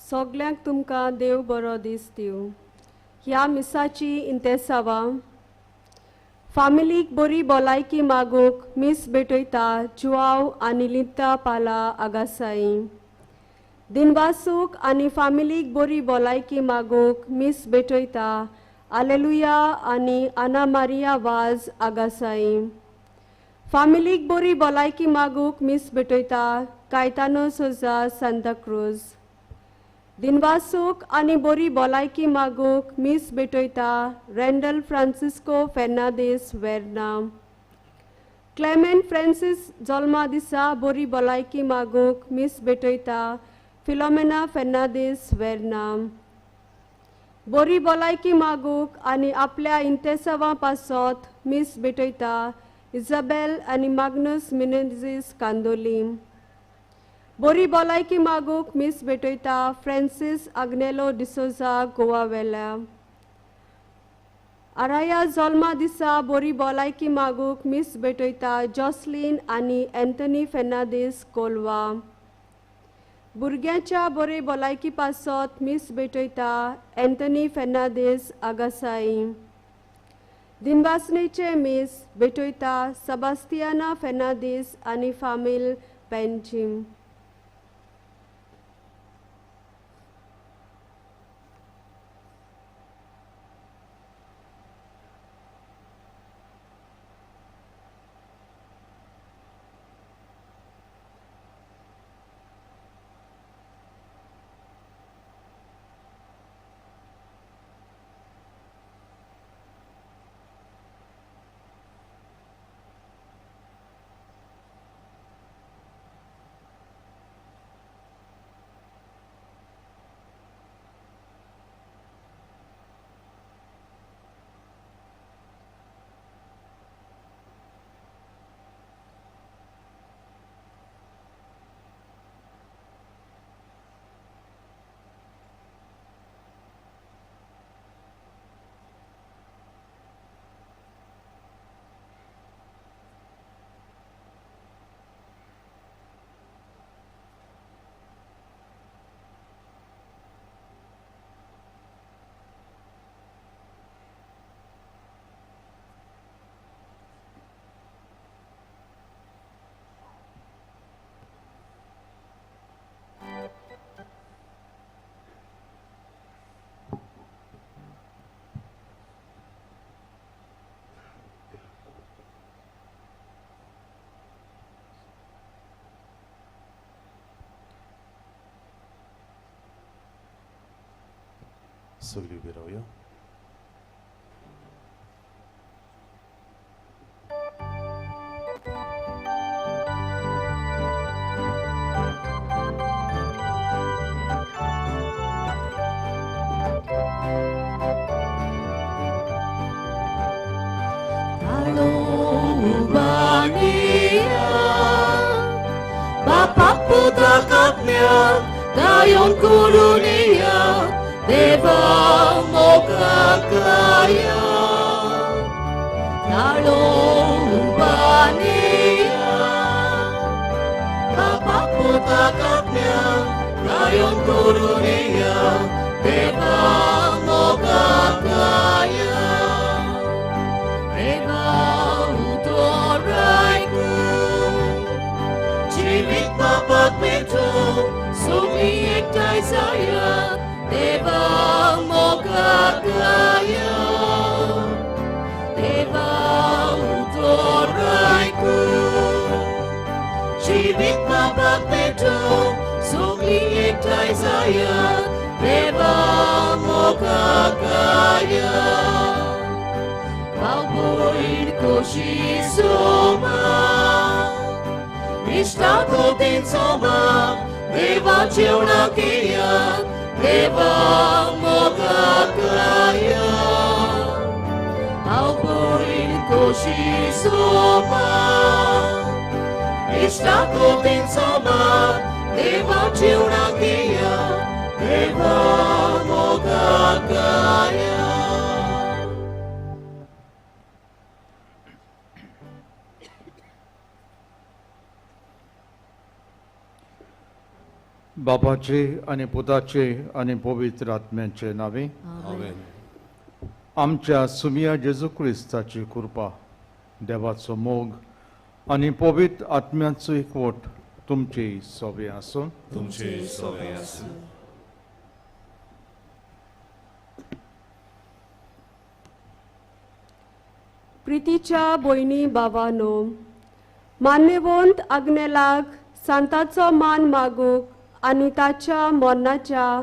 सगल्यांक तुमकां देव बरो दीस दिवं. ह्या मिसाची इंतेसांवां फामिलीक बरी भलायकी मागूंक मीस भेटयता जुआव आनी लिता पाला आगासाई. दिनवासूक आनी फामिलीक बरी भलायकी मागूंक मीस भेटयता आलेलुया आनी आना मारिया वाज आगासाई. फामिलीक बरी भलायकी मागूंक मीस भेटयता कायतानो सोजा सांताक्रूज. दिनवासूक आनी बरी भलायकी मागूंक मीस भेटयता रँडल फ्रांसिस्को फेर्नांदीस वेर्ना. क्लेमेंट फ्रांसीस जल्मा दिसा बरी भलायकी मागूंक मीस भेटयता फिलोमेना फेर्नांदीस वेर्ना. बरी भलायकी मागूंक आनी आपल्या इंतेसांवां पासत मीस भेटयता इजाबेल आनी माग्नस मिनेझीस कांदोली. बरी भलायकी मागूंक मीस भेटयता फ्रांसीस आग्नेलो डिसोजा गोवा वेल्या. आराया जल्मा दिसा बरी भलायकी मागूंक मीस भेटयता जॉसलीन आनी एंथनी फेर्नांदीस कोलवा. भुरग्यांच्या बरे भलायकी पासत मीस भेटयता एंथनी फेर्नांदीस आगासाई. दिनवासनेचे मीस भेटयता सेबास्तियाना फेर्नांदीस आनी फामील पेंजीम. सगळी उबी रावया. Bapak putra kapnya dayon kurunia Deva mokakaya Nalombania Bapak putra kapnya dayon kurunia Deva mokakaya Deva utoraiku Jivit bapak beto Sumiek tay saya Deva mokakaya Deva utoraiku Jivit bapak beto Sumiek tay saya Deva mokakaya Balboin koshi soma Ishta kotin soma Deva cheunakiya Deva mokakaya Balboin koshi soma Ishta kotin soma Deva cheunakiya Deva mokakaya. बापाचे आनी पुताचे आनी पवित्र आत्म्याचे नांवे आमेन. आमच्या सुमिया जेजू क्रिस्ताची कृपा, देवाचो मोग आनी पवित्र आत्म्याचो एकवट तुमचे सोबे आसूं. तुमचे सोबे आसूं. प्रितीच्या भयणी बाबानो, मान्यवंत आग्नेलाक सांताचो मान मागूंक आनी ताच्या मरणाच्या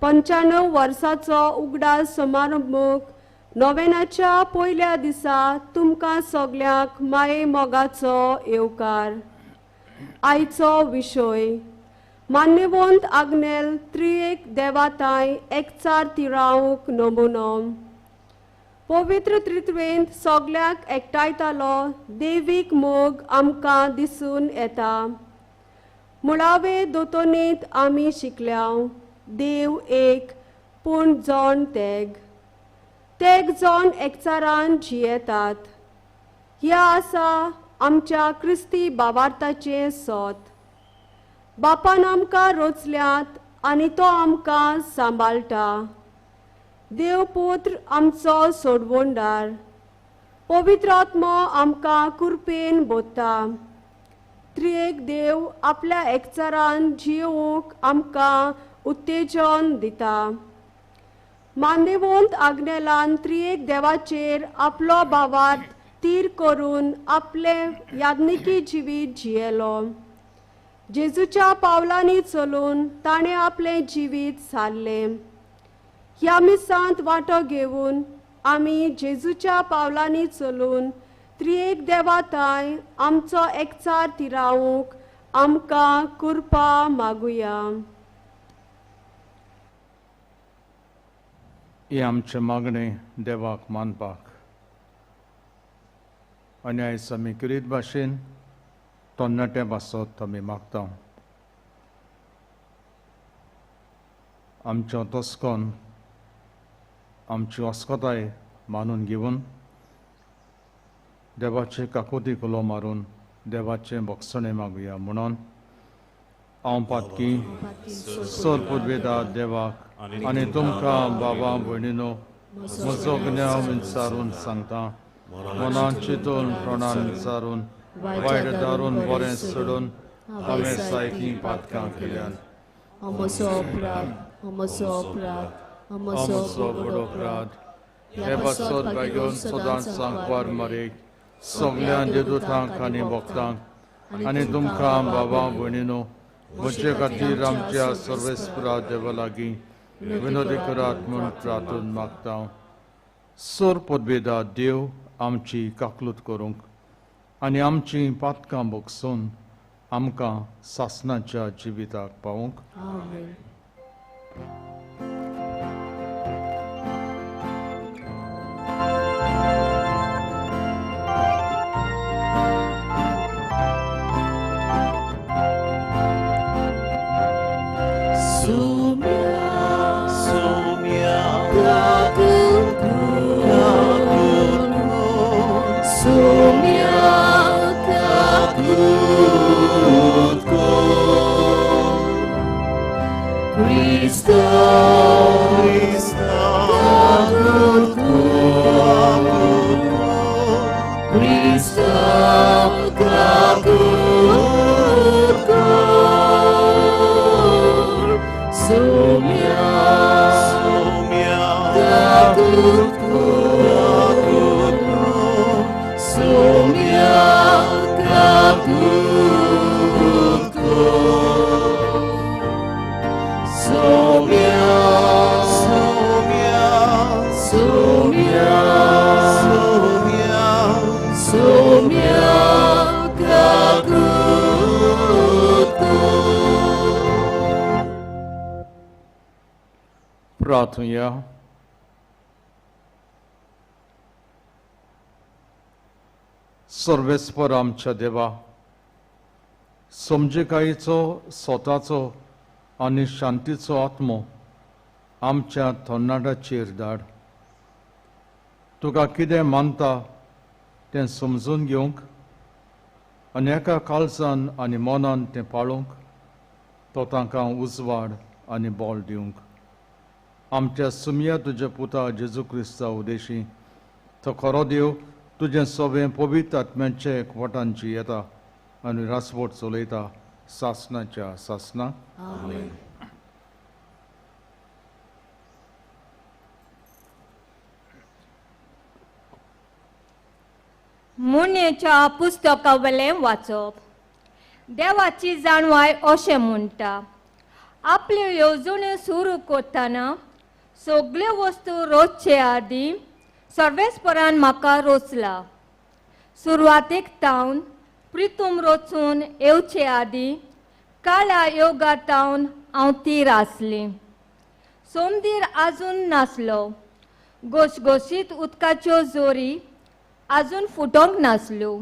95 वर्साचो उगडास समारंभूक नोवेनाच्या पयल्या दिसा तुमकां सगल्यांक माये मोगाचो येवकार. आयचो विशय मान्यवंत आग्नेल त्रिएक देवाताय एकचार तिरावंक नमुनो. पवित्र त्रित्वेंत सगल्यांक एकठांयतालो देवीक मोग आमकां दिसून येता. मुळावे दोतोनींत आमी शिकल्या देव एक पूण जण तेग, तेग जण एकचारान जियेतात. ह्या आसा आमच्या क्रिस्ती बावार्थाचें सोत. बापान आमकां रोचल्यात आनी तो आमकां सांबाळटा. देवपुत्र आमचो सोडवणदार, पवित्र आत्मो आमकां कृपेन बोत्ता. त्रिएक देव आपल्या एकचारान जियोवंक आमकां उत्तेजन दिता. मान्यवंत आग्नेलान त्रिएक देवाचेर आपलो भावार्थ तीर करून आपले याज्ञिकी जिवीत जियेलो. जेजूच्या पावलांनी चलून ताणें आपलें जिवीत सारलें. ह्या मिसांत वांटो घेवन आमी जेजूच्या पावलांनी चलून त्रिएक देवाताय आमचो एकचार तिरावंक आमकां कृपा मागुया. हें आमचें मागणें देवाक मानपाक आनी आयज आमी किरीत भाशेन तरणाट्या पासत आमी मागता. आमचो तस्कोन, आमची अस्कताय मानून घेवन देवाचे काकुती उलो मारून देवाचें बक्षणें मागुया. म्हणून हांव पातकी सर पुर्वेदा देवाक आनी तुमकां बाबा भयणीनो म्हजो गुन्यांव विचारून सांगता. मनान चिंतून, प्रणान विचारून, वायट दारून बरें सोडून हांवें सायकी पातकां केल्यान. म्हजो अपराध, म्हजो अपराध, म्हजो व्हड अपराध. हे पासत भाग्योन सदांच सांकवार मरेक सगळ्या देदुतांक आनी भक्तांक आनी तुमकां बाबा भयणीनो म्हजे खातीर आमच्या सर्वेस्परा देवा लागीं विनोदी करात म्हूण प्रार्थून मागता. सोर पदवेदा देव आमची काकलूत करूंक आनी आमची पातकां भोगसून आमकां सासणाच्या जिविताक पावूंक. प्रार्थुया. सर्वेस्पर आमच्या देवा, समजिकायेचो, स्वताचो आनी शांतीचो आत्मो आमच्या तरणाट्याचेर धाड. तुका कितें मानता तें समजून घेवंक आनी एका काळजान आनी मनान तें पाळूंक तो तांकां उजवाड आनी बळ दिवंक। आमच्या सुमया तुज्या पुता जेजू क्रिस्ता उदेशी तो खरो देव तुजें सगळें पवित्र आत्म्याचे एकवटांची येता आनी रासवट चलयता सासनाच्या सासना। आमेन। मुणेच्या पुस्तका वेलें वाचप। देवाची जाणवाय अशें म्हणटा, आपल्यो येवजण्यो सुरू करतना सगल्यो वस्तू रोजचे आदीं सर्वेस्परान म्हाका रोचला। सुरवातेक तावन प्रितूम रोचून येवचे आदीं काळा योगा तावन हांव तीर आसली। सोमदीर आजून नासलो, घोशघोशीत उदकाच्यो जोरी आजून फुटोंक नासल्यो,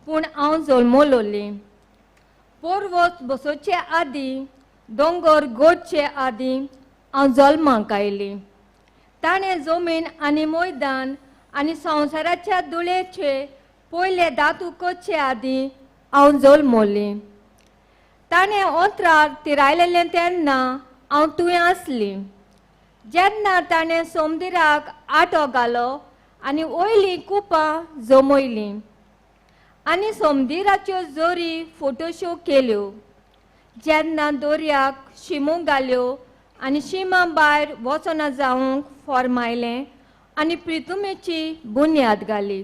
पूण हांव जल्मलोली। पोरवत बसोवचे आदीं, दोंगर गोडचे आदीं हांव जल्माक आयली। ताणें जमीन आनी मैदान आनी संवसाराच्या धुळेचे पयले धातू करचे आदीं हांव जल्मली। ताणें ओंत्रार तिरायलेलें तेन्ना हांव तुवें आसली। जेन्ना ताणें सोमदिराक आटो घालो आनी वयलीं कुपां जमयलीं आनी सोमदिराच्यो जोरी फोटोश्यो केल्यो, जेन्ना दर्याक शिमो घाल्यो आनी शिमा भायर वचना जावंक फॉर्मायलें आनी प्रितुमेची बुन्याद घाली,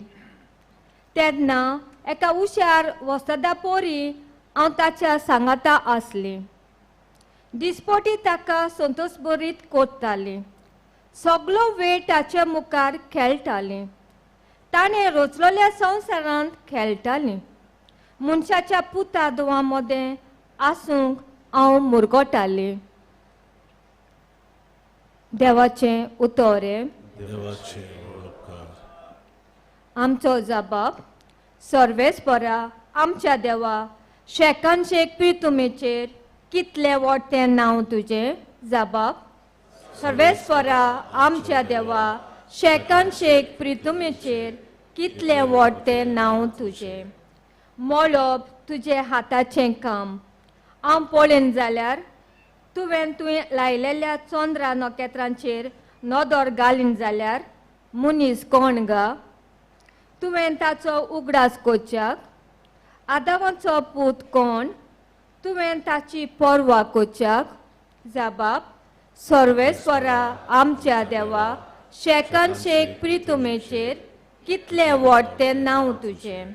तेन्ना एका हुशार वस्तादा पोरी हांव ताच्या सांगाता आसली। दिसपटी ताका संतोषभरीत करताली, सगलो वेळ ताच्या मुखार खेळटाली। ताणें रचलोल्या संवसारांत खेळटाली। मनशाच्या पुता दोवां मदें आसूंक हांव मुरगोटाली। देवाचें उतर। आमचो जबाब सर्वेस्परा आमच्या देवा, शेकान शेक प्रितुमेचेर कितलें व्हड तें नांव तुजें। जबाब सर्वेस्परा आमच्या देवा, शेकान शेक प्रितुमेचेर कितलें व्हड तें नांव तुजें। मळब तुजें हाताचें काम, हांव पळयन जाल्यार तुवें तुवें लायलेल्या चंद्रा नखेत्रांचेर नदर घालीन जाल्यार मनीस कोण गा? तुवें ताचो उगडास करच्याक आदावाचो पूत कोण? तुवें ताची पर्वा करच्याक। जबाब सर्वेस्परा आमच्या देवा, शेकान शेक प्रितुमेचेर कितलें व्हड तें नांव तुजें।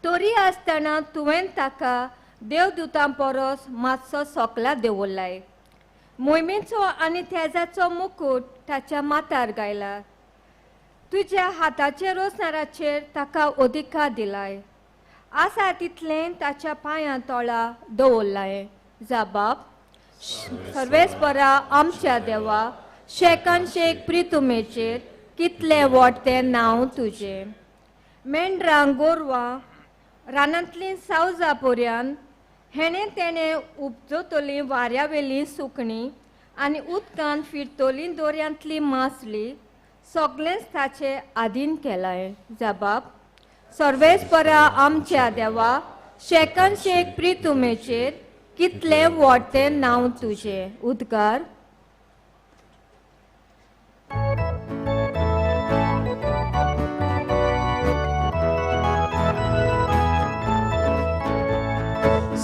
तरी आसतना तुवें ताका देवदूतां परस मातसो सोकला दवरलाय, मोहिमेचो आनी तेजाचो मुकूट ताच्या माथार गायला, तुज्या हाताचे रोसणाराचेर ताका अधिकार दिलाय, आसा तितलें ताच्या पांयां तोळा दवरलाय। जबाब सर्वेस्परा आमच्या देवा, शेकान शेक प्रितुमेचेर कितलें व्हड तें नांव तुजें। मेंढरां गोरवां रानांतलीं सावजां पर्यान हेणें तेणें उपजतलीं वाऱ्यावेलीं सुकणीं आनी उदकांत फिरतलीं दर्यांतली मासली सगळेंच ताचे आदीन केलाय। जबाब सर्वेस्परा आमच्या देवा, शेकान शेक प्रितुमेचेर कितलें व्हड तें नांव तुजें। उद्गार।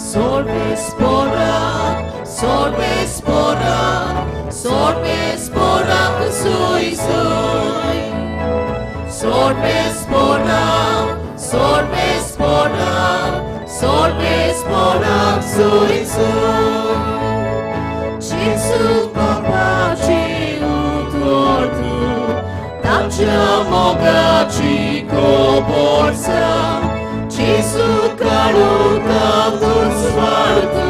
Sorvespora, sorvespora, sorvespora, sui sui. Sorvespora, sorvespora, sorvespora, sui sui. Cisu papa ci utortu, tamcia moga ci coborsa. Cisu karuta dunsvartu,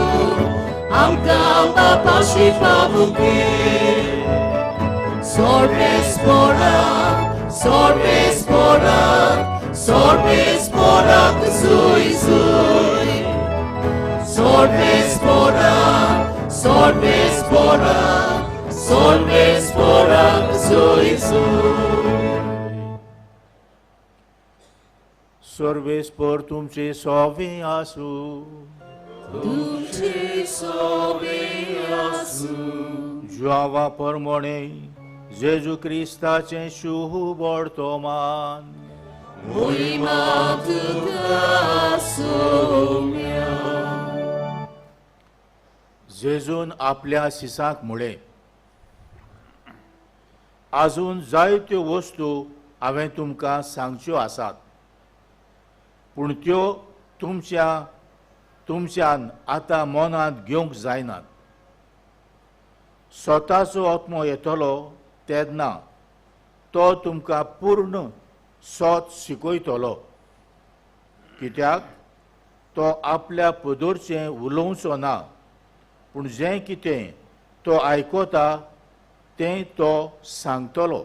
amka papa și pavuki. Sorvespora, sorvespora, sorvespora, sui sui. Sorvespora, sorvespora, sorvespora, sui sui. सर्वेस्पर तुमचे सोवे आसू, तुमचे सोबी आसूं. जुआंवा परमणे जेजू क्रिस्ताचें शुभ वर्तमान. मोहिमा तुका सोम्या. जेजून आपल्या सिसाक म्हळें, आजून जायत्यो वस्तू हांवें तुमकां सांगच्यो आसात, पूण त्यो तुमच्यान आतां मनांत घेवंक जायनात. स्वताचो आत्मो येतलो तेन्ना तो तुमकां पूर्ण सत शिकयतलो, कित्याक तो आपल्या पदरचें उलोवचो ना, पूण जें कितें तो आयकता तें तो सांगतलो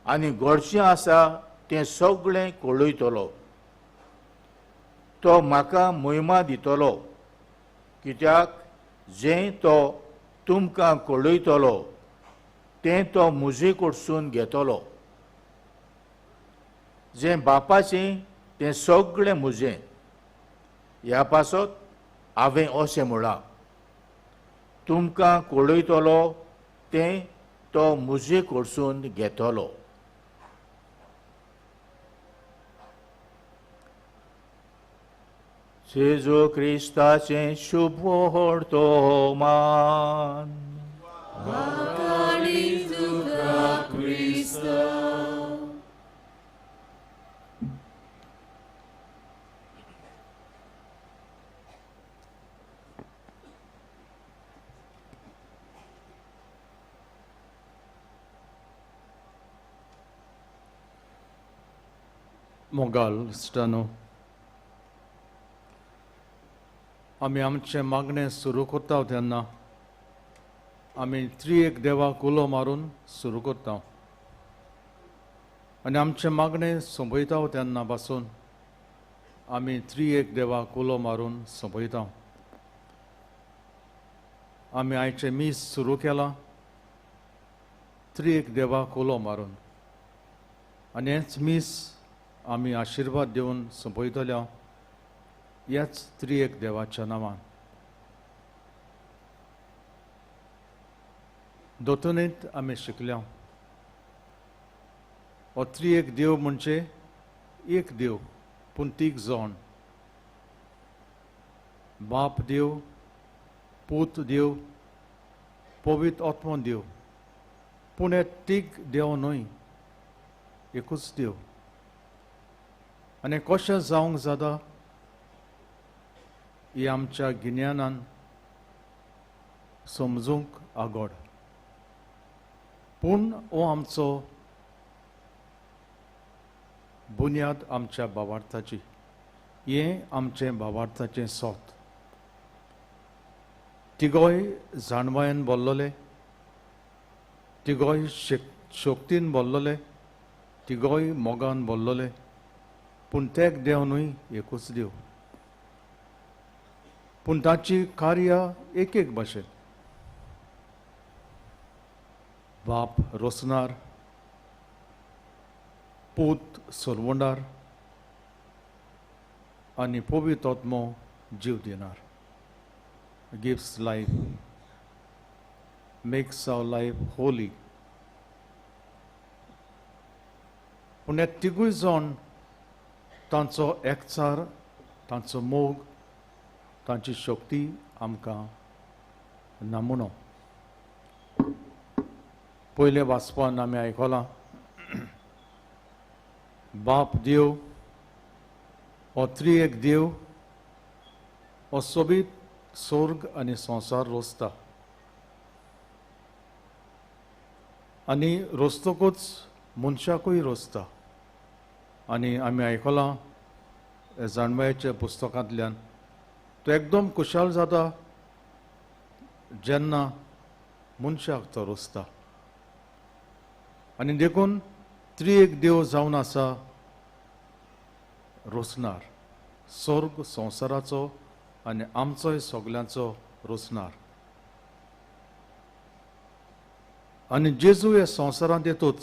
आनी घडचें आसा तें सगळें कळयतलो. तो म्हाका मोहिमा दितलो, कित्याक जें तो तुमकां कळयतलो तें तो म्हजे कडसून घेतलो. जें बापाचें तें सगळें म्हजें. ह्या पासत हांवें अशें म्हळां, तुमकां कळयतलो तें तो म्हजे कडसून घेतलो. जेजू क्रिस्ताचें शुभ वर्तमान. वाखाणी तुका क्रिस्ता. मोगाल इश्टानो, आमी आमचें मागणें सुरू करता तेन्ना आमी त्रिएक देवाक उलो मारून सुरू करता आनी आमचें मागणें सोंपयता तेन्ना पासून आमी त्रिएक देवाक उलो मारून सोंपयता. आमी आयचें मीस सुरू केलां त्रिएक देवाक उलो मारून आनी हेंच मीस आमी आशिर्वाद दिवन सोंपयतल्या ह्याच त्रिएक देवाच्या नांवान. दोतोनींत आमी शिकल्या हो त्रिएक देव म्हणजे एक देव पूण तीग जाण, बाप देव, पूत देव, पवित्र आत्मो देव. पूण हे तीग देव न्हय, एकूच देव. आनी कशें जावंक जाता ही आमच्या गिन्यानान समजूंक आगोड, पूण हो आमचो बुन्याद आमच्या भावार्थाची, हें आमचें भावार्थाचें सोत. तिगोय जाणवायेन बोल्लोले, तिगोय शक्तीन बोल्लोले, तिगोय मोगान बोल्लोले, पूण तेक देव न्हय, एकूच देव. पूण ताची कार्या एक एक भाशेन. बाप रोसणार, पूत सोलवणार आनी पवित्र आत्मो जीव दिणार. Gives life, makes our life holy. पूण हे तिगूय जाण तांचो एकचार, तांचो मोग, तांची शक्ती आमकां नमुनो. पयलें वाचपान आमी आयकलां, बाप देव हो त्रिएक देव हो सोबीत स्वर्ग आनी संवसार रोसता आनी रोसतकूच मनशाकूय रोसता. आनी आमी आयकलां जाणवायेच्या पुस्तकांतल्यान तो एकदम खुशाल जाता जेन्ना मनशाक तो रोसता. आनी देखून त्रिएक देव जावन आसा रोसणार, स्वर्ग संवसाराचो आनी आमचोय सगल्यांचो रोसणार. आनी जेजू ह्या संवसारांत येतूच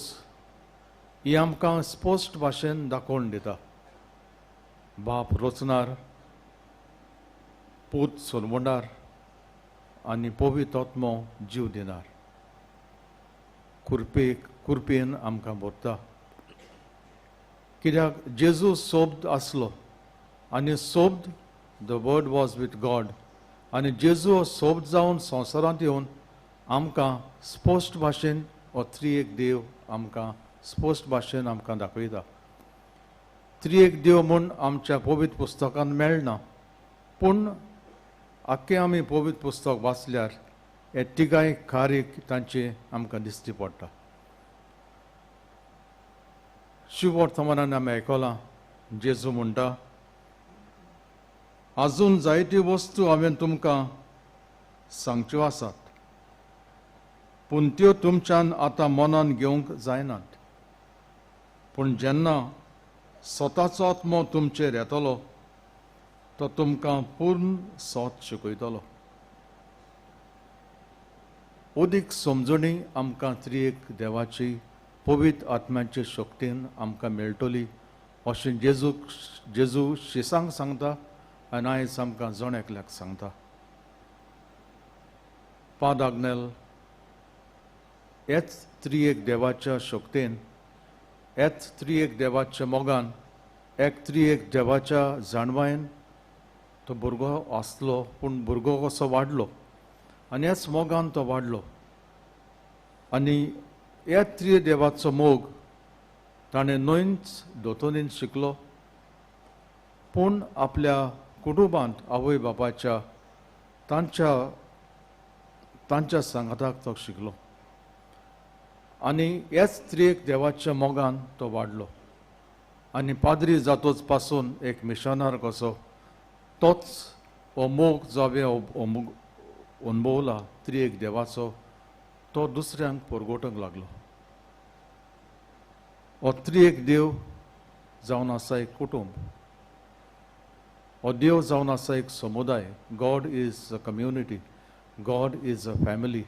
ही आमकां स्पश्ट भाशेन दाखोवन दिता. बाप रोचणार, पूत सोलवणार आनी पवित्र आत्मो जीव दिनार कुरपेक कुरपेन आमकां भरता. कित्याक जेजू सोब्द आसलो आनी सोब्द the word was with God आनी जेजू हो सोब्द जावन संवसारांत येवन आमकां स्पश्ट भाशेन हो त्रिएक देव आमकां स्पश्ट भाशेन आमकां दाखयता. त्रिएक देव म्हूण आमच्या पवित्र पुस्तकान मेळना, पूण आख्खें आमी पवित्र पुस्तक वाचल्यार हे तिगांय कार्य तांचे आमकां दिश्टी पडटा. शिववर्तमानान आमी आयकलां जेजू म्हणटा, आजून जायत्यो वस्तू हांवें तुमकां सांगच्यो आसात, पूण त्यो तुमच्यान आतां मनान घेवंक जायनात. पूण जेन्ना स्वताचो आत्मो तुमचेर येतलो तो तुमकां पूर्ण सत शिकयतलो. अदीक समजणी आमकां त्रिएक देवाची पवित्र आत्म्याचे शक्तीन आमकां मेळटली अशें जेजू शिसांक सांगता आनी आयज आमकां जण एकल्याक सांगता. पाद आग्नेल हेच त्रिएक देवाच्या शक्तीन, हेच त्रिएक देवाच्या मोगान, एक त्रिएक देवाच्या जाणवायेन तो भुरगो आसलो, पूण भुरगो कसो वाडलो आनी ह्याच मोगान तो वाडलो आनी ह्या त्रिय देवाचो मोग ताणें न्हयच दोतोनीन शिकलो, पूण आपल्या कुटुंबांत आवय बापायच्या तांच्या तांच्या सांगाताक तो शिकलो आनी ह्याच त्रिएक देवाच्या मोगान तो वाडलो आनी पाद्री जातोच पासून एक मिशनार कसो तोच हो मोग जो हांवें अणभवला त्रिएक देवाचो तो दुसऱ्यांक परगटूंक लागलो. हो त्रिएक देव जावन आसा एक कुटुंब, हो देव जावन आसा एक समुदाय. God is a community, God is a family.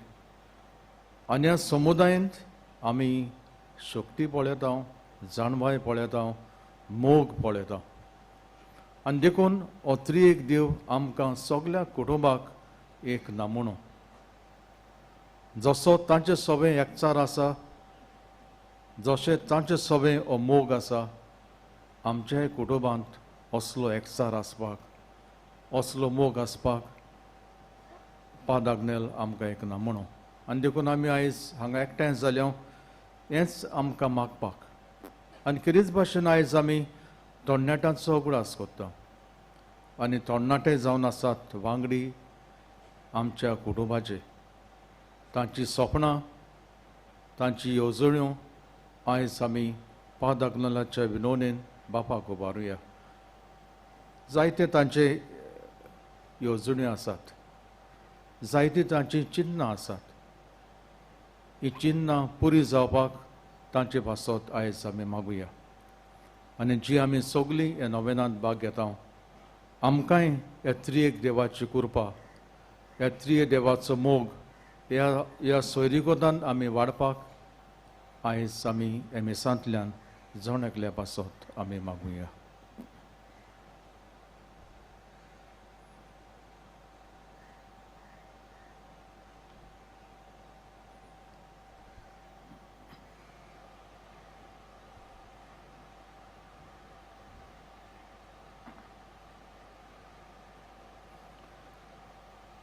आनी ह्या समुदायांत आमी शक्ती पळयता, जाणवाय पळयता, मोग पळयता आनी देखून हो त्रिएक देव आमकां सगल्या कुटुंबाक एक नमुनो, जसो तांचे सगळें एकचार आसा, जशें तांचे सगळें हो मोग आसा, आमच्याय कुटुंबांत असलो एकचार आसपाक, असलो मोग आसपाक पाद आग्नेल आमकां एक नमुनो. आनी देखून आमी आयज हांगा एकठांय जाल्या हेंच आमकां मागपाक. आनी खेरीज भाशेन आयज आमी तरणाट्यांचो उगडास करता आनी तरणाटे जावन आसात वांगडी आमच्या कुटुंबाचे, तांची सपनां, तांची येवजण्यो आयज आमी पाद आग्नेलाच्या विनवणेन बापाक उबारुया. जायते तांचे येवजण्यो आसात, जायती तांची चिन्नां आसात, ही चिन्नां पुरी जावपाक तांचे पासत आयज आमी मागुया. आनी जी आमी सगळीं ह्या नोवेनांत भाग घेता आमकांय ह्या त्रिएक देवाची कृपा, ह्या त्रिएक देवाचो मोग ह्या ह्या सोयरीगोदान आमी वाडपाक आयज आमी ह्या मिसांतल्यान जण एकल्या पासत आमी मागुया.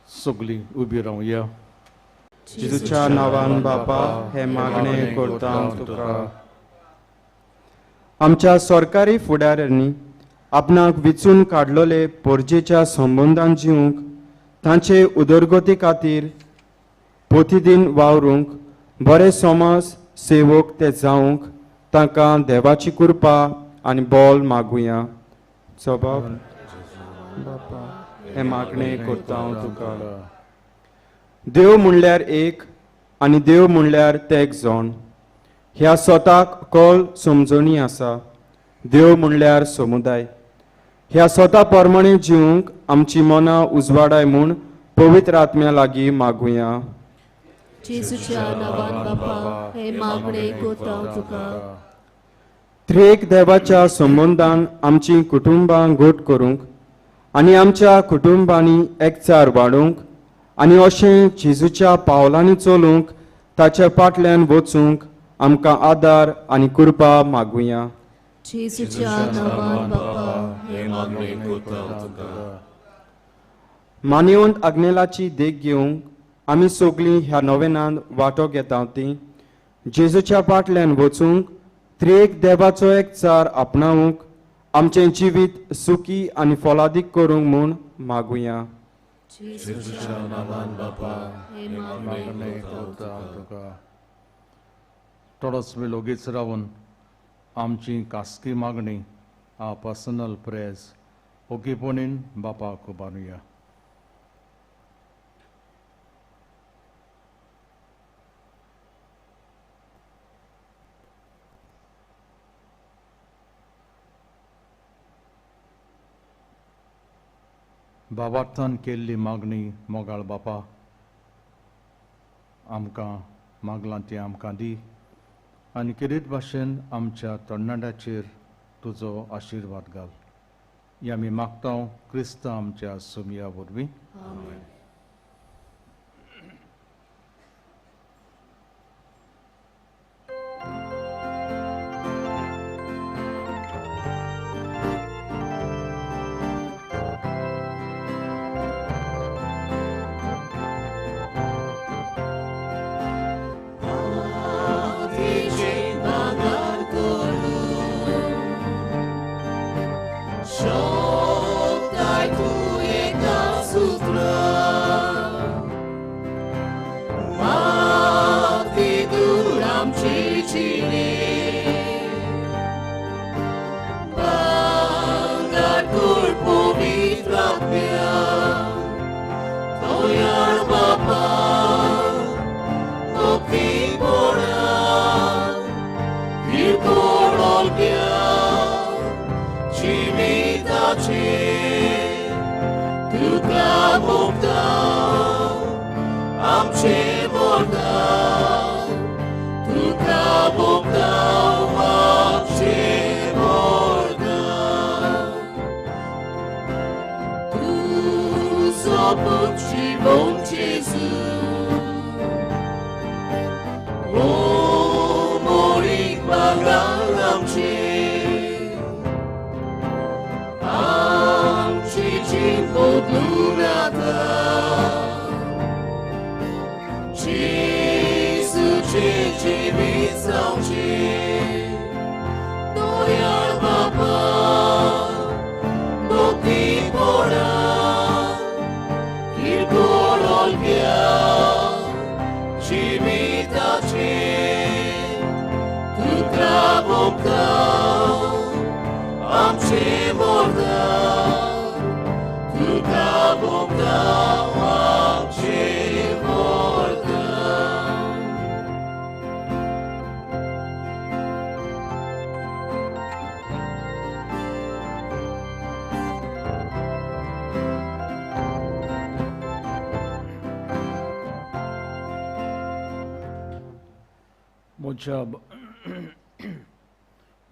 सगळीं उबी रावया. जेजूच्या नांवान बापा हे मागणे करता तुका. आमच्या सरकारी फुडाऱ्यांनी आपणाक विचून काडलेले पोरजेच्या संबंदान जिवंक, तांचे उदरगती खातीर प्रतिदिन वावरूंक, बरे समाज सेवक ते जावंक तांकां देवाची कृपा आनी बोल मागुया. सबाब बापा हे मागणे करता हांव तुका. देव म्हणल्यार एक आनी देव म्हणल्यार ते एक जण ह्या स्वताक कॉल समजणी आसा. देव म्हणल्यार समुदाय. ह्या स्वता प्रमाणे जिवंक आमची मनां उजवाडाय म्हूण पवित्र आत्म्या लागीं मागुया. जेजूच्या नांवान बापा हे मागणे करता तुका. त्रिएक देवाच्या संबंदान आमची कुटुंबां घट करूंक आनी आमच्या कुटुंबांनी एकचार वाडोवंक आनी अशें जेजूच्या पावलांनी चलूंक ताच्या फाटल्यान वचूंक आमकां आदार आनी कृपा मागुया. जेजूच्या नांवान बापा हें मागणें करता तुका. मानेवंत आग्नेलाची देख घेवंक आमी सगळीं ह्या नोवेनांत वांटो घेता ती जेजूच्या फाटल्यान वचूंक त्रिएक देवाचो एकचार आपणावंक आमचें जिवीत सुखी आनी फलादीक करूंक म्हूण मागुया. जेजूच्या नांवान बापा हें मागणें करता तुका. थोडोच वेळ ओगीच रावन आमची खासगी मागणी आ पर्सनल प्रेयर्स ओगीपणीन बापाक उबारुया. बाबार्थान केल्ली मागणी मोगाळ बापा आमकां मागलां ती आमकां दी आनी किरीट भाशेन आमच्या तरणाट्याचेर तुजो आशिर्वाद घाल. ही आमी मागता क्रिस्त आमच्या सुमया वरवीं.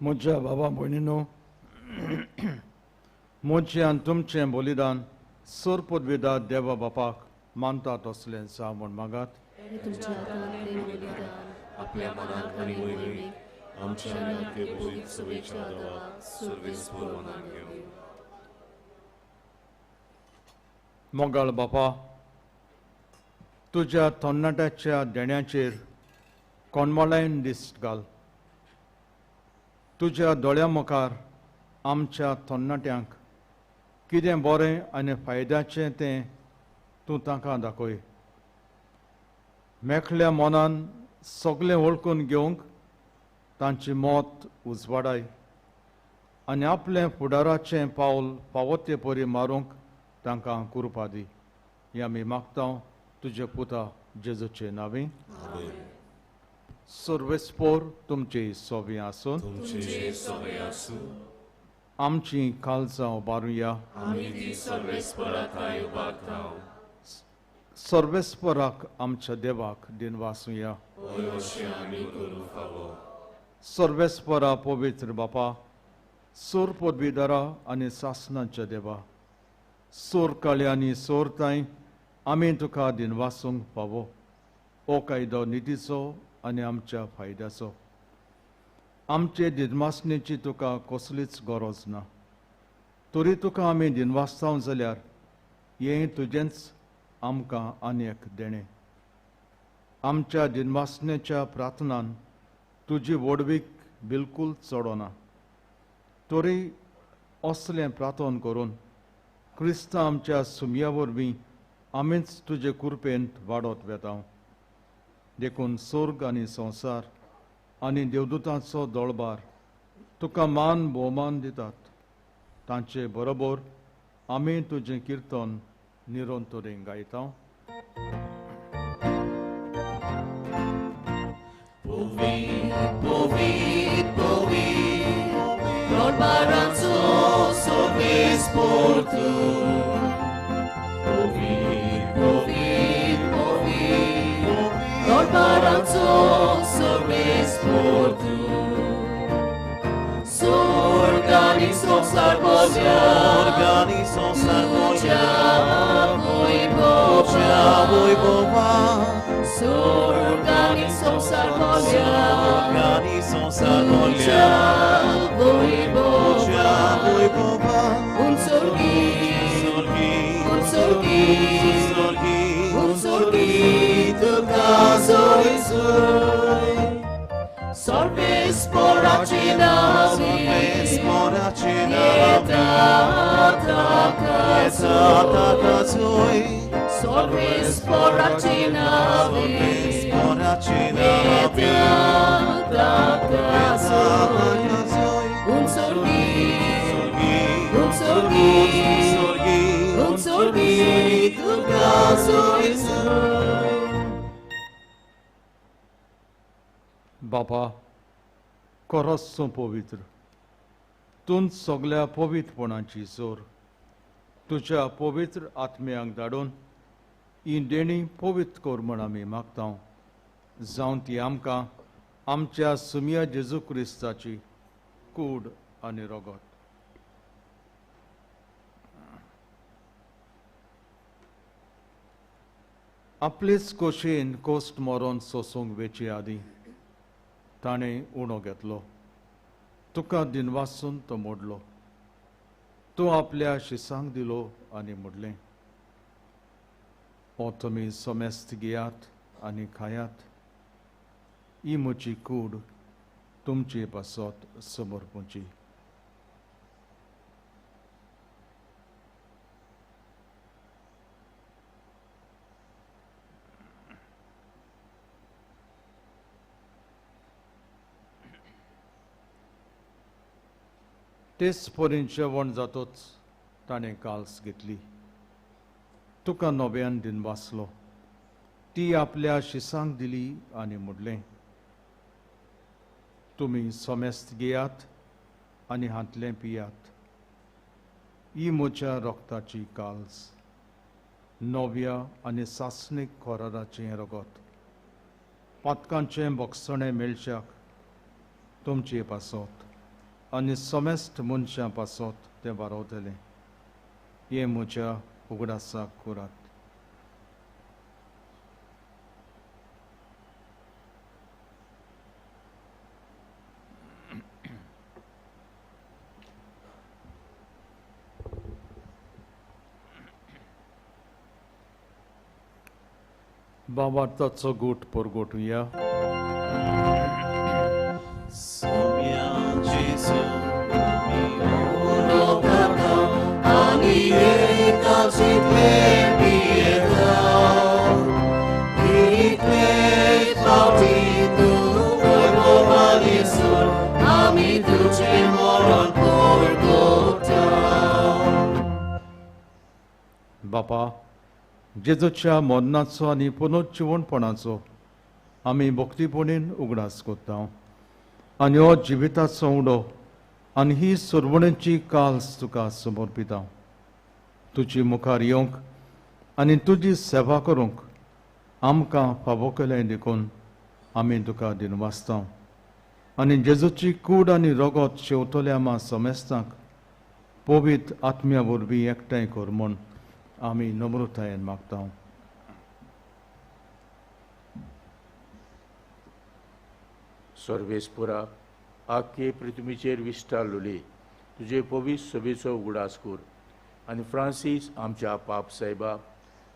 म्हज्या बाबा भयणीनो, म्हजें आनी तुमचें बलिदान सोर पदवीदार देवा बापाक मानता तसलें जावं म्हूण मागात. आपल्या मनाक आनी वयनीक आमच्या आनी पवित्र सभेच्या देवाक सर्वेस्पर मनान घेवं. मोगाळ बापा, तुज्या तरणाट्याच्या देण्याचेर कोणमोलायन दिश्ट घाल. तुज्या दोळ्या मुखार आमच्या तरणाट्यांक कितें बरें आनी फायद्याचें तें तूं तांकां दाखय. मेकळ्या मनान सगळें वळखून घेवंक तांची मत उजवाडाय आनी आपलें फुडाराचें पावल फावो ते परी मारूंक तांकां कृपा दी. हें आमी मागता तुज्या पुता जेजूचे नांवी. सर्वेस्पोर तुमचे सोबी आसून आमची काळजां उबारुया. सर्वेस्पराक आमच्या देवाक दिनवासुया. सर्वेस्परा पवित्र बापा, सोर पदवीदारा आनी सासणाच्या देवा, सोर काळी आनी सोरताय आमी तुका दिनवासूंक फावो। हो कायदो नितीचो आनी आमच्या फायद्याचो। आमचे दिनवासणेची तुका कसलीच गरज ना, तरी तुका आमी दिनवासताव जाल्यार हें तुजेंच आमकां आनी एक देणें। आमच्या दिनवासणेच्या प्रार्थनान तुजी व्हडवीक बिलकूल चडना, तरी असलें प्रार्थन करून क्रिस्तांव आमच्या सुमया वरवीं आमीच तुजे कृपेंत वाडत वेता। देखून स्वर्ग आनी संवसार आनी देवदूतांचो दळबार तुका मान भोवमान दितात। तांचे बरोबर आमी तुजें किर्तन निरंतरेन गायता। बापा, खरोच तूं पवित्र, तूं सगल्या पवित्रपणाची जोर। तुज्या पवित्र आत्म्यांक धाडून ही देणी पवित्र कर म्हण आमी मागता, जावन ती आमकां आमच्या सुमया जेजू क्रिस्ताची कूड आनी रगत। आपलेच कोशेन कोस्ट मरोन सोसूंक वेचे आदीं ताणें उणो घेतलो, तुका दिनवासून तो मोडलो, तूं आपल्या शिसांक दिलो आनी म्हणलें, हो तुमी समेस्त घेयात आनी खायात, ही म्हजी कूड तुमचे पासत समर्पूची। तेच परीन जेवण जातोच ताणें काल्स घेतली, तुका नव्यान दिनवासलो, ती आपल्या शिसांक दिली आनी म्हणलें, तुमी समेस्त घेयात आनी हांतलें पियात, ही म्हज्या रक्ताची काल्स, नव्या आनी सासणीक कराराचें रगत, पातकांचें बक्षणें मेळच्याक तुमचे पासत आनी समेस्त मनशां पासत तें वारवतलें। हें म्हज्या उगडासाक करात। बाबार्थाचो गोट परगोटुया। बापा, जेजूच्या मरणाचो आनी पुनर्जिवणपणाचो आमी भक्तीपणीन उगडास करता आनी हो जिविताचो उडो आनी ही सुरवणेची काल्स तुका समर्पिता। तुजी मुखार येवंक आनी तुजी सेवा करूंक आमकां फावो केलें देखून आमी तुका दिनवासता आनी जेजूची कूड आनी रगत शेवतल्या आमा समेस्तांक पवित्र आत्म्या वरवीं एकठांय कर म्हूण आमी नम्रतायेन मागता। सर्वेस्पुरा आख्खे पृथ्वीचेर विस्तारलोली तुजे पवित्र सभेचो उगडास कर आनी फ्रांसीस आमच्या पाप साहेबा,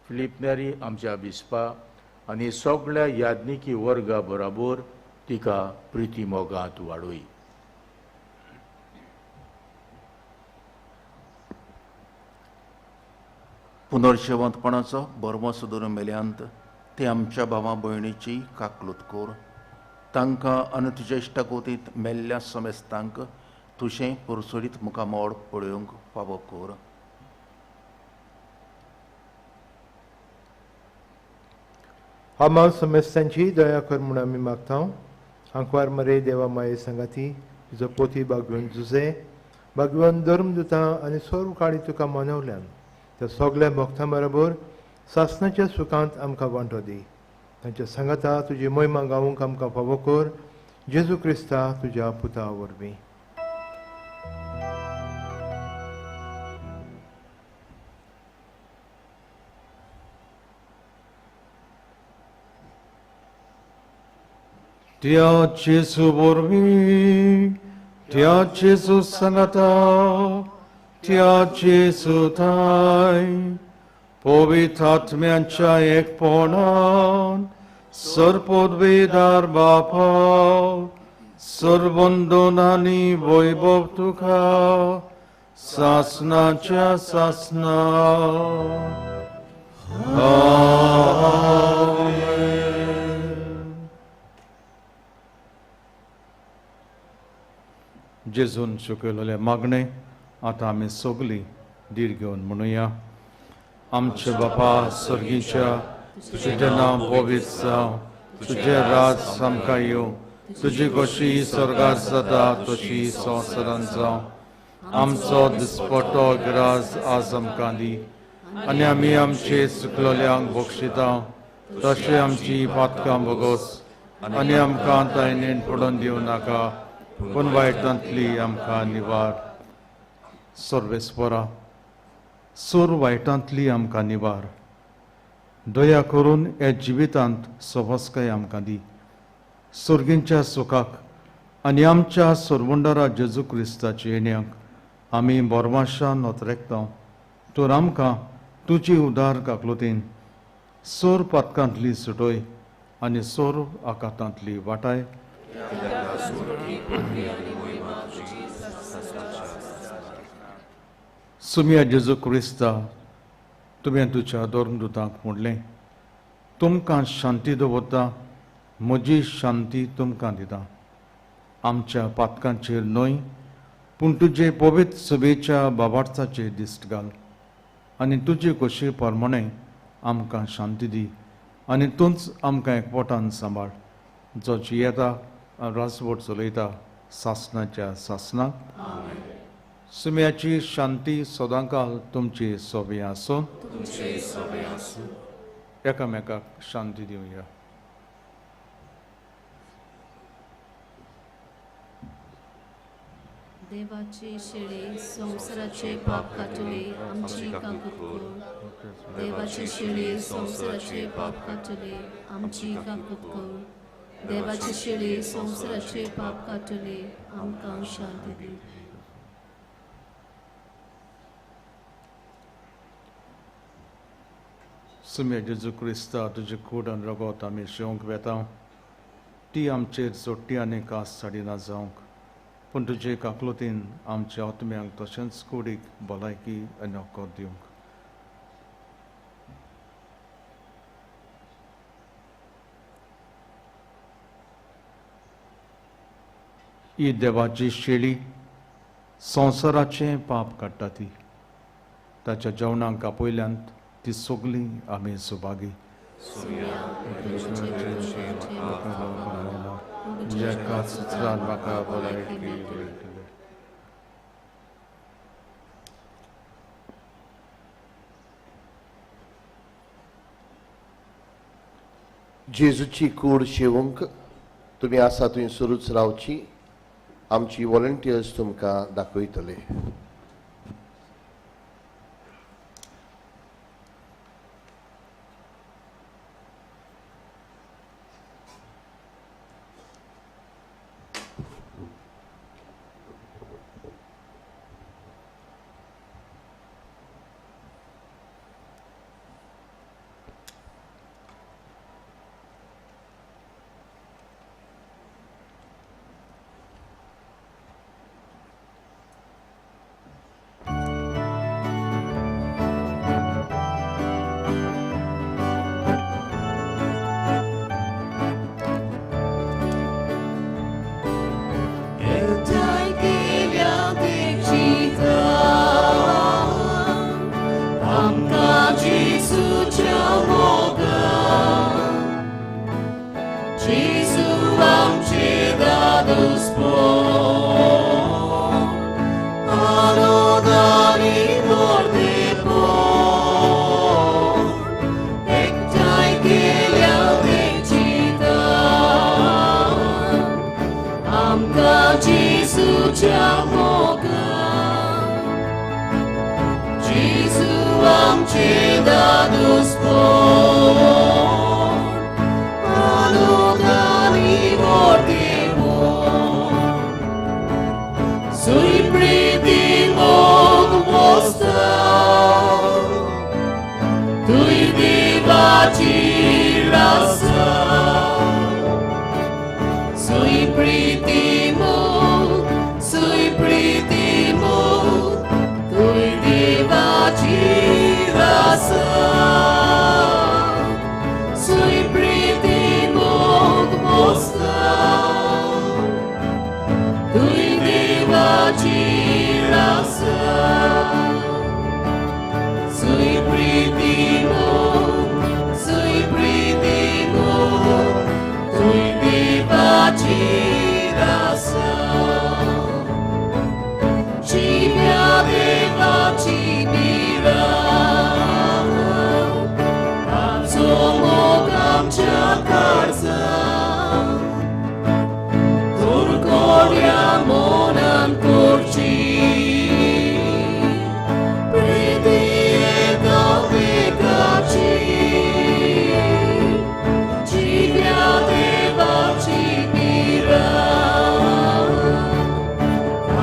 फिलीप नेरी आमच्या बिस्पा आनी सगळ्या याज्ञिकी वर्गा बराबर तिका प्रिती मोगांत वाडय. पुनर्शेवंतपणाचो बरमोस धरून मेल्यांत ते आमच्या भावा भयणीची काकलूत कर. तांकां आनी तुज्या इश्टागोतींत मेल्ल्या समेस्तांक तुजें पुरसुरीत मुखामोड पळोवंक फावो कर. आम्हा समेस्तांची दया कर म्हूण आमी मागता. आंकवार मरे देवा माये सांगाती तुजो पोती बागवून जुजे बागवून धर्म दिता आनी सर्व काळी तुका मनवल्यान त्या सगल्या भक्तां बरोबर सासणाच्या सुखांत आमकां वांटो दी. तांच्या सांगाता तुजी महिमा गावूंक आमकां फावो कर. जेजू क्रिस्ता तुज्या पुता वरवीं. त्या जेजू वरवीं, त्या जेजू सांगाता, त्या जेजू थाय पवित्र आत्म्यांच्या एकपणान सर्वपदवीदार बापा सर्वंदन आनी वैभव तुका सासनाच्या सासना. आमेन. जेजून शिकयलेलें मागणें आतां आमी सगळीं धीर घेवन म्हणुया. आमच्या बापा सर्गीच्या, तुजें नांव पवित्र जावं, तुजें राज आमकां येवं, तुजी कशी स्वर्गार जाता तशी संवसारांत जावं. आमचो दिसपट्टो ग्रास आज आमकां दी आनी आमी आमचे चुकलोल्यांक बक्षिता तशें आमची पातकां भोगोस आनी आमकां तायनेन पडोवन दिवं नाका पूण वायटांतली आमकां निवार. सर्वेस्परा सोर वायटांतली आमकां निवार. दया करून ह्या जिवितांत सवस्काय आमकां दी. सर्गींच्या सुखाक आनी आमच्या सरवंडारा जेजू क्रिस्ताच्या येण्याक आमी बोरमाशान नोतरेकता. तर आमकां तुजी उदार काकलुतीन सोर पातकांतली सुटय आनी सोर आकातांतली वाटाय. सुमिया जेजू क्रिस्ता, तुवें तुज्या धर्मदूतांक म्हणलें, तुमकां शांती दवरता, म्हजी शांती तुमकां दिता. आमच्या पातकांचेर न्हय पूण तुजे पवित्र सभेच्या बाबार्थाचेर दिश्ट घाल आनी तुजे कशी प्रमाणे आमकां शांती दी आनी तूंच आमकां एकवटान सांबाळ, जो जियेता राजवट चलयता सासनाच्या सासनाक. सुम्याची शांती सदांकाल तुमची सोबी आसूं. एकामेकाक शांती दिवया. देवाची शेळी संवसाराचे पाप काडटली आमची काकूत कर. देवाची शेळी संवसाराचे पाप काडटली आमची काकूत कर. देवाची शेळी संवसाराचे पाप काडटली आमकां शांती दी. सुम्या जेजू क्रिस्ता, तुजे कूड आनी रगत आमी शेवंक वेता ती आमचेर जोडटी आनी कास साडिना जावंक, पूण तुजे काकलुतीन आमच्या आत्म्यांक तशेंच कुडीक भलायकी आनी हक्को दिवंक. ही देवाची शेळी संवसाराचें पाप काडटा ती ताच्या जेवणाक आपयल्यांत ती सगळीं आमी सुभागी. म्हाका भलायकी मेळटली. जेजूची कूड शेवंक तुमी आसा थंय सुरूच रावची. आमची वॉलंटियर्स तुमकां दाखयतले. तुझ्या मोगान जेजू आमचे दादूसपण आनंदानी व्हडतेपण सुय प्रिती मोग मोस्ता तुय देवाची रासा सुय प्रिती मोग तुय देवाची रासा सुय प्रिती मोग मोस्ता तुय देवाची रासा सुय प्रिती मोग तुय देवाची रासा जिव्या देवाची मिरा आमचो मोग आमच्या काळजान दुर्गोड्या मनान करची प्रिती एकामेकाची जिव्या देवाची मिरा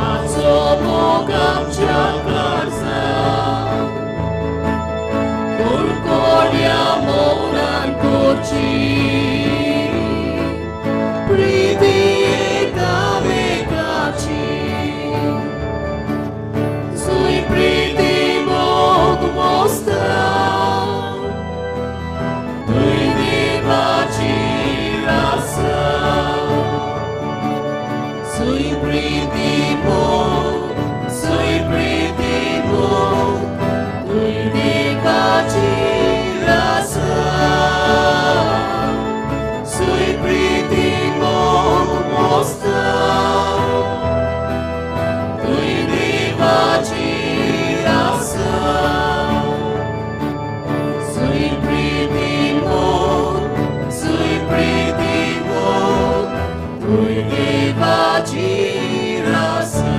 आमचो मोग आमच्या काळजान दुर्गोड्या मनान करची प्रिती एकामेकाची सुय प्रिती मोग मोस्ता तुय देवाची रासा सुय प्रिती मोग तुय देवाची रासा सुय प्रिती मोग मोस्ता तुय देवाची रासा सुय प्रिती मोग तुय देवाची रासा.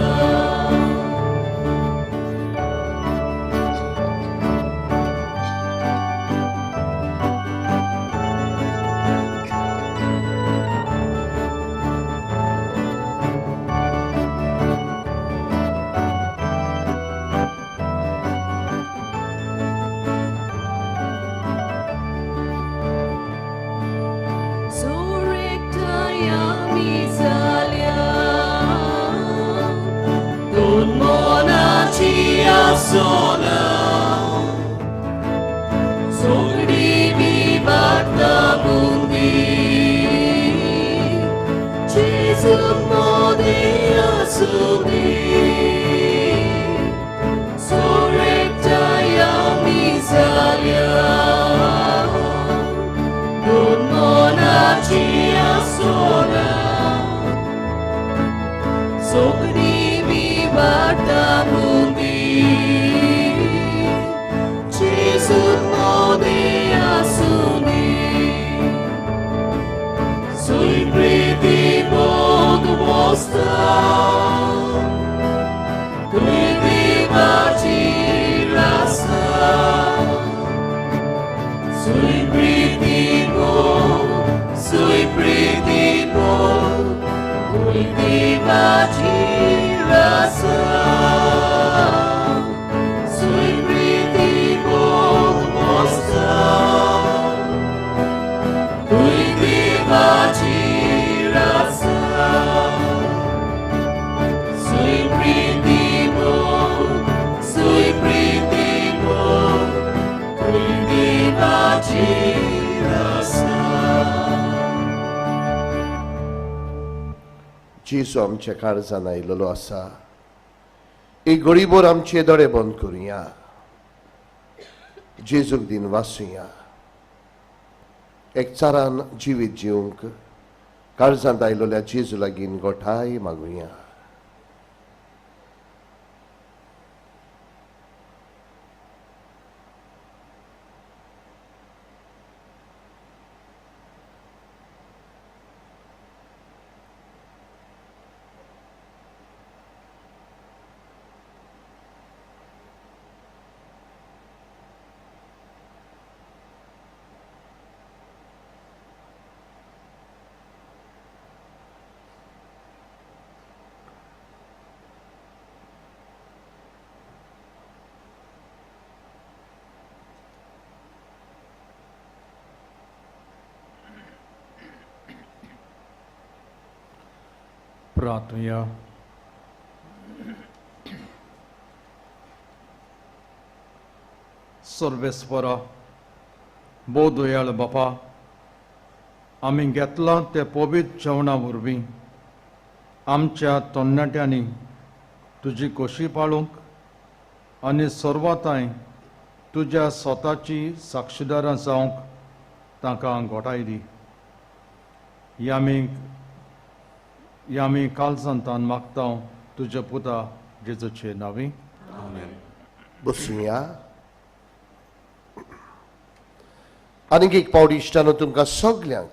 Sona Sogri vivata bundi Gesù modi asudi Soretta misalia Don monaci asona Sogri vivata bundi Gesù modi asuni Sui priti mog mostra Tui divaci rasa Sui priti mog Tui divaci rasa Sui priti mog mostra Tui divaci rasa Sui priti mog Tui divaci rasa. जेजू आमच्या काळजान आयिल्लो आसा. एक गरीबोर आमचे दोळे बंद करुया, जेजूक दिन वाचुया, एकचारान जिवीत जिवंक काळजांत आयिल्ल्या जेजू लागीं गोठाय मागुया. प्रार्थुया. सर्वेस्परा भोव दयाळ बापा, आमी घेतलां ते पवित्र जेवणा वरवीं आमच्या तरणाट्यांनी तुजी खोशी पाळूंक आनी सर्वाताय तुज्या स्वताची साक्षीदारां जावंक तांकां घोटाय दी. ही आमी कालजांतान मागता तुज्या पुता जेजूचे नांवी. आमेन. बसुया. आनीक एक पावटी इश्टानो तुमकां सगल्यांक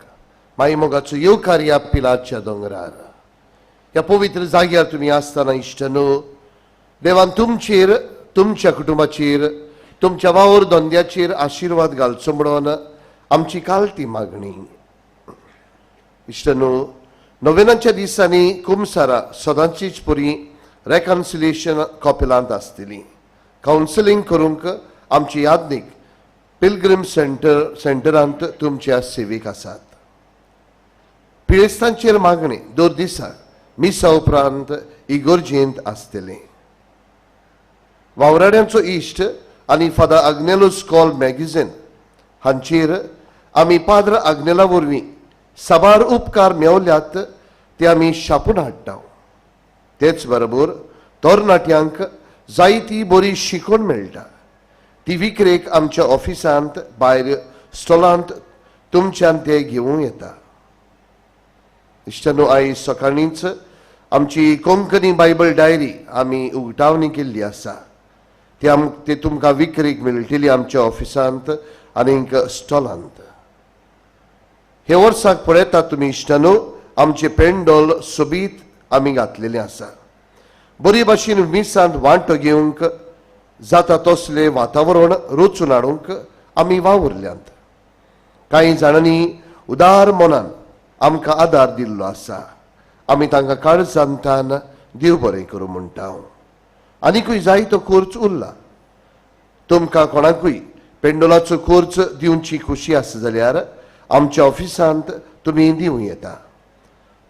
माई मोगाचो येवकार ह्या पिलाच्या दोंगरार, ह्या पवित्र जाग्यार तुमी आसतना इश्टानो देवान तुमचेर, तुमच्या कुटुंबाचेर, तुमच्या वावर धंद्याचेर आशिर्वाद घालचो म्हणून आमची कालती मागणी. इश्टानो, नोवेनाच्या दिसांनी कुमसारा सदांचीच पुरी रेकन्सिलिएशन कॉपेलांत आसतली. कावन्सिलींग करूंक आमची यादनीक पिलग्रीम सेंटरांत तुमच्या सेवेक आसात. पिळेस्तांचेर मागणी दर दिसा मिसा उपरांत इगोर्जेंत आसतलें. वावराड्यांचो इश्ट आनी फादर आग्नेलो स्कॉल मॅगझीन हांचेर आमी पाद्र आग्नेला वरवीं साबार उपकार मेवल्यात ते आमी छापून हाडटा. तेच बरोबर तरणाट्यांक जायती बरी शिकवण मेळटा. ती विक्रेक आमच्या ऑफिसांत भायर स्टॉलांत तुमच्यान ते घेवूं येता. इश्टानो, आयज सकाळींच आमची कोंकणी बायबल डायरी आमी उगटावणी केल्ली आसा. ती तुमकां विक्रेक मेळटली आमच्या ऑफिसांत आनीक स्टॉलांत. हे वर्साक पळयतात तुमी इश्टानो, आमचे पेंडोल सोबीत आमी घातलेलें आसा. बरी भाशेन मिसांत वांटो घेवंक जाता तसलें वातावरण रचून हाडूंक आमी वावुरल्यांत. कांय जाणांनी उदार मनान आमकां आदार दिल्लो आसा. आमी तांकां काळजांतान देव बरें करूं म्हणटा. आनीकूय जायतो खर्च उरला. तुमकां कोणाकूय पेंडोलाचो खर्च दिवची खोशी आसा जाल्यार आमच्या ऑफिसांत तुमी दिवं येता.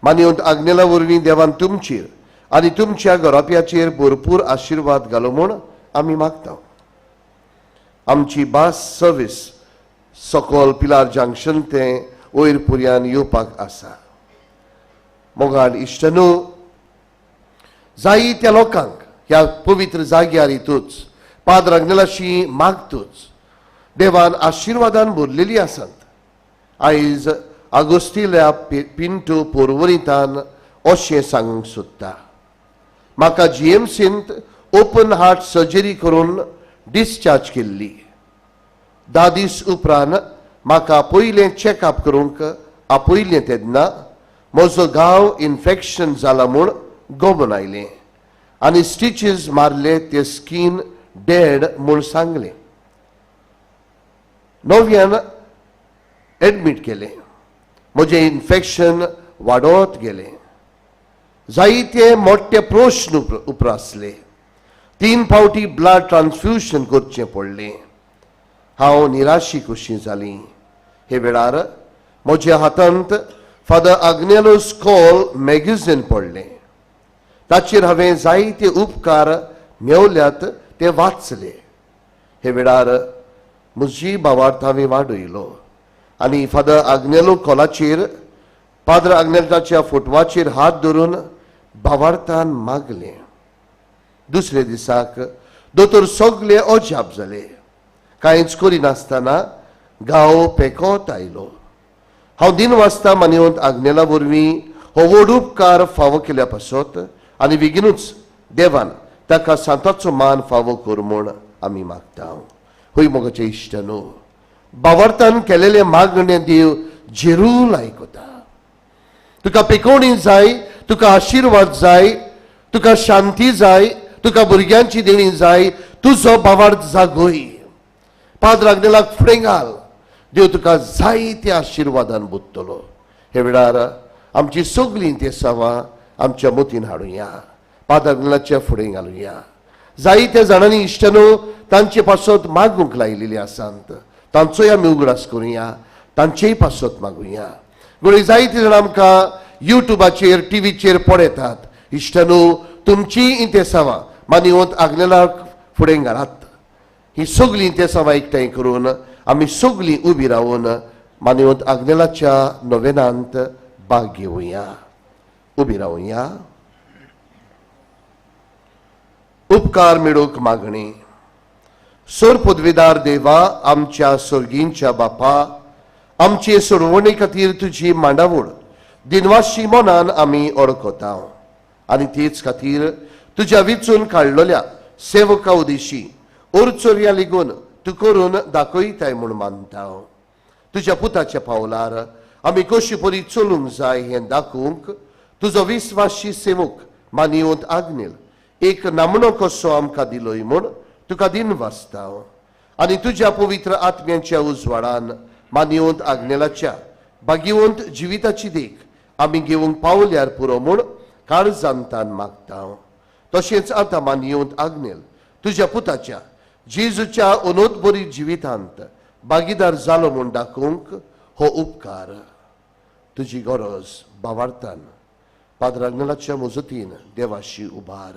मानवंत आग्नेला वरवीं देवान तुमचेर आनी तुमच्या घराप्याचेर भरपूर आशिर्वाद घालो म्हूण आमी मागता. आमची बस सर्वीस सकल पिलार जंक्शन ते वयर पुर्यान येवपाक आसा. मोगाळ इश्टानो, जायत्या लोकांक ह्या पवित्र जाग्यार येतूच पाद्र आग्नेलाशी मागतूच देवान आशिर्वादान भरलेली आसात. आयज आगोस्तिल्या पिंटू पोरवरीतान अशें सांगूंक सोदता, म्हाका जीएमसींत ओपन हार्ट सर्जरी करून डिस्चार्ज केल्ली. 10 दीस उपरांत म्हाका पयलें चॅकअप करूंक आपयलें तेन्ना म्हजो घाव इन्फेक्शन जाला म्हूण गोमन आयलें आनी स्टिचीस मारले ते स्कीन डेड म्हूण सांगलें. नव्यान एडमीट केलें. म्हजें इन्फेक्शन वाडत गेलें. जायते मोठे प्रश्न उप्रासले. 3 फावटी ब्लड ट्रान्सफ्युजन करचें पडलें. हांव निराशी कशी जाली. हे वेळार म्हज्या हातांत फादर आग्नेलो स्कॉल मॅगझीन पडलें. ताचेर हांवें जायते उपकार मेवल्यात ते वाचले. हे वेळार म्हजी भावार्थ हांवें वाडयलो आनी फादर आग्नेलो कॉलाचेर पाद्र आग्नेलाच्या फोटवाचेर हात धरून भावार्थान मागलें. दुसरे दिसाक दोतोर सगळे अजाप जाले. कांयच करिनासतना गांव पेकत आयलो. हांव दिन वाजता मानवंत आग्नेला वरवीं हो व्हड उपकार फावो केल्या पासत आनी बेगीनूच देवान ताका सांताचो मान फावो कर म्हूण आमी मागता. हय मोगाचे इश्टानो, भावार्थान केलेले मागणे देव जेरूल आयकता. तुका पेकोवणी जाय, तुका आशिर्वाद जाय, तुका शांती जाय, तुका भुरग्यांची देणी जाय, तुजो भावार्थ जागोय. पाद्र आग्नेलाक फुडें घाल, देव तुका जायत्या आशिर्वादान बुडटलो. हे वेळार आमची सगळीं ते सवां आमच्या मतीन हाडुया, पाद्र आग्नेलाच्या फुडें घालुया. जायत्या जाणांनी इश्टानो तांचे पासत मागूंक लायलेली आसात, तांचोय आमी उगडास करुया, तांचेय पासत मागुया. घडये जायते जाण आमकां युट्यूबाचेर टीव्हीचेर पळयतात इश्टानू तुमची इंतेसांवां मानिवंत आग्नेलाक फुडें घालात. ही सगळीं इंतेसांवां एकठांय करून आमी सगळीं उबी रावन मानिवंत आग्नेलाच्या नोवेनांत भाग घेवया. उबी रावया. उपकार मेळूंक मागणी. सोर पदवीदार देवा आमच्या सोर्गींच्या बापा आमचे सोडवणे खातीर तुजी मांडावळ दिनवाशी मनान आमी ओळखता आनी तेच खातीर तुज्या विचून काडलेल्या सेवका उदेशी ओरचोरया लिगून तूं करून दाखयताय म्हूण मानता. तुज्या पुताच्या पावलार आमी कशी परी चलूंक जाय हें दाखोवंक तुजो विस्वाशी सेवक मानिवंत आग्नेल एक नामणो कसो आमकां दिलोय म्हूण तुका दिन वाचता आनी तुज्या पवित्र आत्म्यांच्या उजवाडान मानिवंत आग्नेलाच्या भाग्यवंत जिविताची देख आमी घेवंक पावल्यार पुरो म्हूण काळजांतान मागता. तशेंच आतां मानिवंत आग्नेल तुज्या पुताच्या जेजूच्या अनोदबरी जिवितांत भागीदार जालो म्हूण दाखोवंक हो उपकार तुजी गरज बावार्थान पाद्र आग्नेलाच्या मजतीन देवाशी उबार.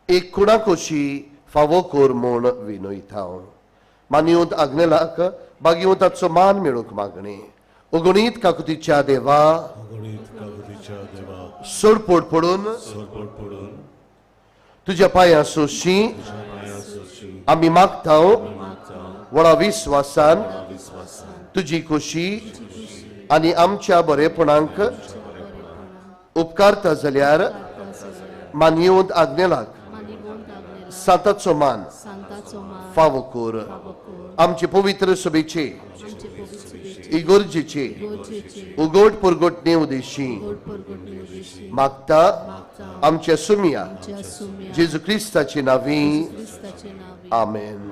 एक कुणाकोशी फावो कोर म्हूण विनयता. मानिवंत आग्नेलाक भाग्यवंताचो मान मेळूंक मागणी. अगणीत काकुतीच्या देवा सोडपोड पडून तुज्या पांयां सोशी आमी मागता व्हडा विस्वासान तुजी खोशी आनी आमच्या बरेपणाक उपकारता जाल्यार मानिवंत आग्नेलाक सांताचो मान फावो कोर. आमचे पवित्र सभेचे इगोर्जेचे उगोट पुरगोटणे उदेशी मागता आमच्या सुमिया जेजू क्रिस्ताचे नावी. आमेन.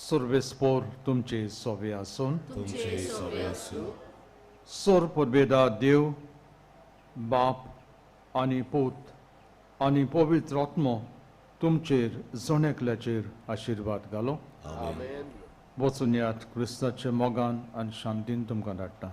सुर्वेस्पोर तुमचे सोवे आसून सोर पुर्वेदा देव बाप आनी पूत आनी पवित्र आत्मो तुमचेर जण एकल्याचेर आशिर्वाद घालो. वचून यात क्रिस्ताच्या मोगान आनी शांतीन तुमकां धाडटा.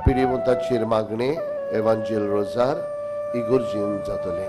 पिडिवंताचेर मागणे एवांजेल रोजार इगोर्जीन जातले.